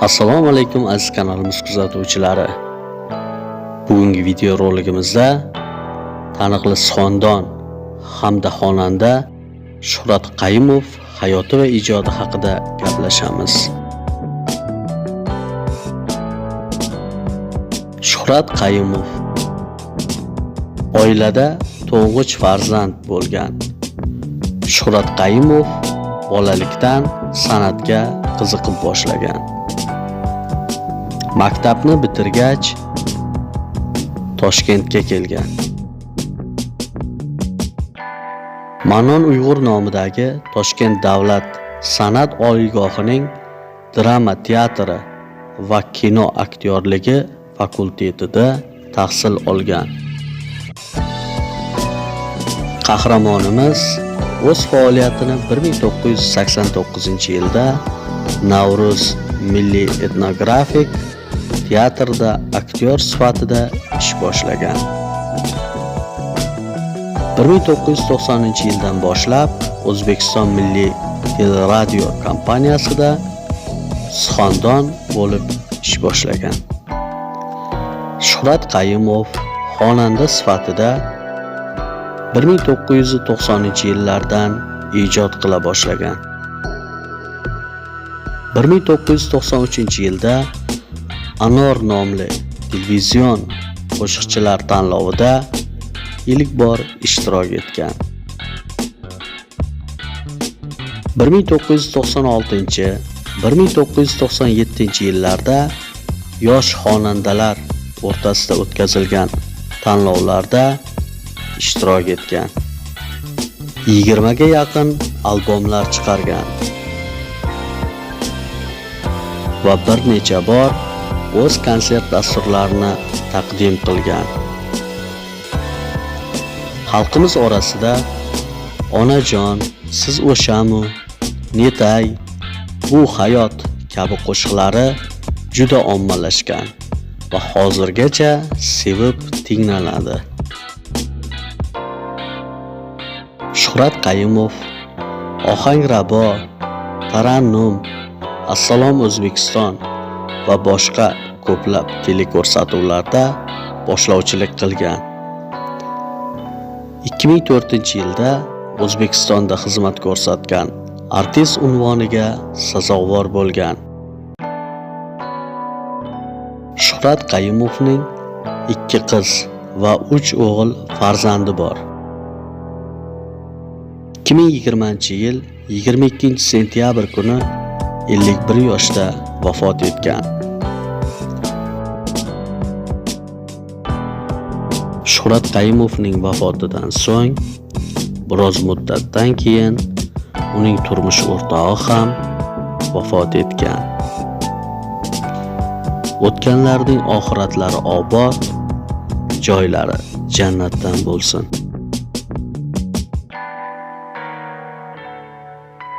Assalomu alaykum aziz kanalimiz kuzatuvchilari. Bugungi video roligimizda taniqli suxandon hamda xonanda Shuhrat Qayumov hayoti va ijodi haqida gaplashamiz. Shuhrat Qayumov oilada to'ng'ich farzand bo'lgan. Shuhrat Qayumov bolalikdan san'atga qiziqib boshlagan. Maktabni bitirgach Toshkentga kelgan. Manon Uyg'ur nomidagi Toshkent davlat san'at oliygohining drama teatri va kino aktyorligi fakultetida tahsil olgan. Qahramonimiz o'z faoliyatini 1989-yilda Navruz milliy etnografik teatrda aktyor sifatida ish boshlagan. 1990-yildan boshlab O'zbekiston Milliy teleradio kompaniyasida suxandon bo'lib ish boshlagan. Shuhrat Qayumov xonanda sifatida 1990-yillardan ijod qila boshlagan. 1993-yilda Anor nomli televizion qo'shiqchilar tanlovida ilk bor ishtirok etgan. 1996-1997 yillarda yosh xonandalar o'rtasida o'tkazilgan tanlovlarda ishtirok etgan. 20 ga yaqin albomlar chiqargan va bir necha bor o'z konsert dasturlarini taqdim qilgan. Xalqimiz orasida Onajon, siz o'shamu, Netay, bu hayot kabi qo'shiqlari juda ommalashgan va hozirgacha sevib tinglanadi. Shuhrat Qayumov Ohangrabo, Tarannum, Assalom O'zbekiston va boshqa ko'plab teleko'rsatuvlarda boshlovchilik qilgan. 2004-yilda O'zbekistonda xizmat ko'rsatgan artist unvoniga sazovor bo'lgan. Shuhrat Qayumovning 2 qiz va 3 o'g'il farzandi bor. 2020-yil 22-sentyabr kuni 51 yoshda vafot etgan. Shuhrat Qayumovning vafotidan so'ng biroz muddatdan keyin uning turmush o'rtog'i ham vafot etgan. O'tganlarning oxiratlari obod, joylari jannatdan bo'lsin.